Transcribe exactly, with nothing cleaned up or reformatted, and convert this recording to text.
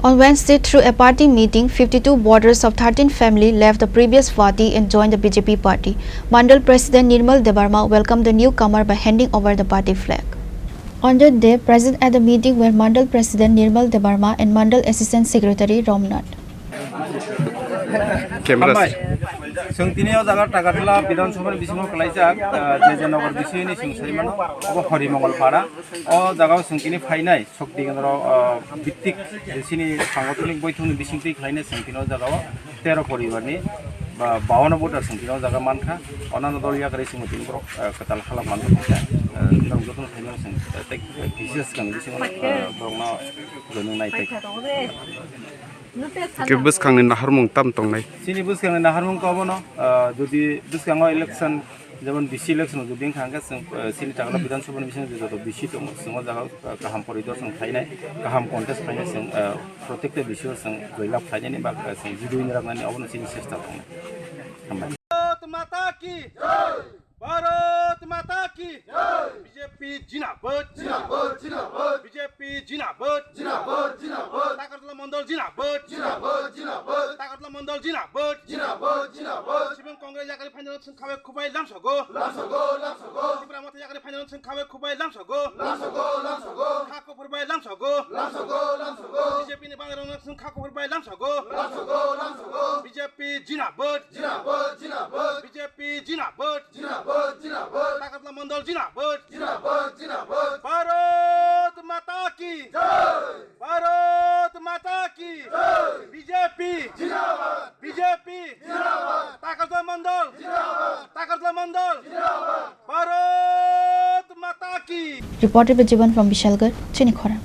On Wednesday, through a party meeting, fifty-two voters of thirteen family left the previous party and joined the B J P party. Mandal President Nirmal Debbarma welcomed the newcomer by handing over the party flag. On that day, present at the meeting were Mandal President Nirmal Debbarma and Mandal Assistant Secretary Ramnath. Cameras. Hambai. Chwng tini o jaga Takarjala Bidhan Sabha ni bisingo kwlaijak, ah, J J Nagar bisini chwng sai mano, obo Hori Mongol Para. O jaga o chwng tini phainai, Shakti Kendra, ah, Bittik, chini sangothonok boithong ni bising twi khlainai chwng tini o jaga o tero poribar ni ba bawan voter chwng tini o jaga mankha. Onano dol yakarwi chwng tini borok, ah, kwtal halak manwi kha. Ah, norok jotono phaimano chwng, ah, tei kisa swkang bisingo, ah, borokno joining nai tei. Hwnkhe bwskangni naharmung tam tongnai? Chini bwskangni naharmung khe obono, ah, jodi bwskango election, jemon B C election jodi wngkha, hwnkhe chwng, ah, chini Takarjala Bidhan Sabha ni bisingo joto B C tongo, chwng o jaga, ah, kaham poridorshan khlainai, kaham contest khlainai chwng, ah, protekta B C o chwng joylab khlainani bagwi chwng jidui ni raknani obono chini chesta tongnai. Hambai. Bharat Mata ki jai! Bharat Mata ki jai! B J P jindabad! Jindabad, jindabad! B J P jindabad! Jindabad, jindabad! Takarjala Mandal jindabad! Jindabad, jindabad! Takarjala Mandal jindabad! Jindabad, jindabad! Sibong Congress yakarwi phainai chwng khawi khubai lamsogo! Lamsogo, lamsogo! Tipra Motha yakarwi phainai chwng khawi khubai lamsogo! Lamsogo, lamsogo! Kha kuphur bai lamsogo! Lamsogo, lamsogo! B J P ni bangrok chwng kha kuphur bai lamsogo! Lamsogo, lamsogo! B J P jindabad! Jindabad, jindabad! B J P jindabad! Jindabad, jindabad! Takarjala Mandal jindabad! Jindabad, jindabad! Bharat Mata ki jai! Bharat Mata ki jai! B J P jindabad! B J P jindabad! Takarjala Mandal jindabad! Takarjala Mandal jindabad! Bharat Mata ki! Reported by Jiban from Bishalgarh, Chinikhora.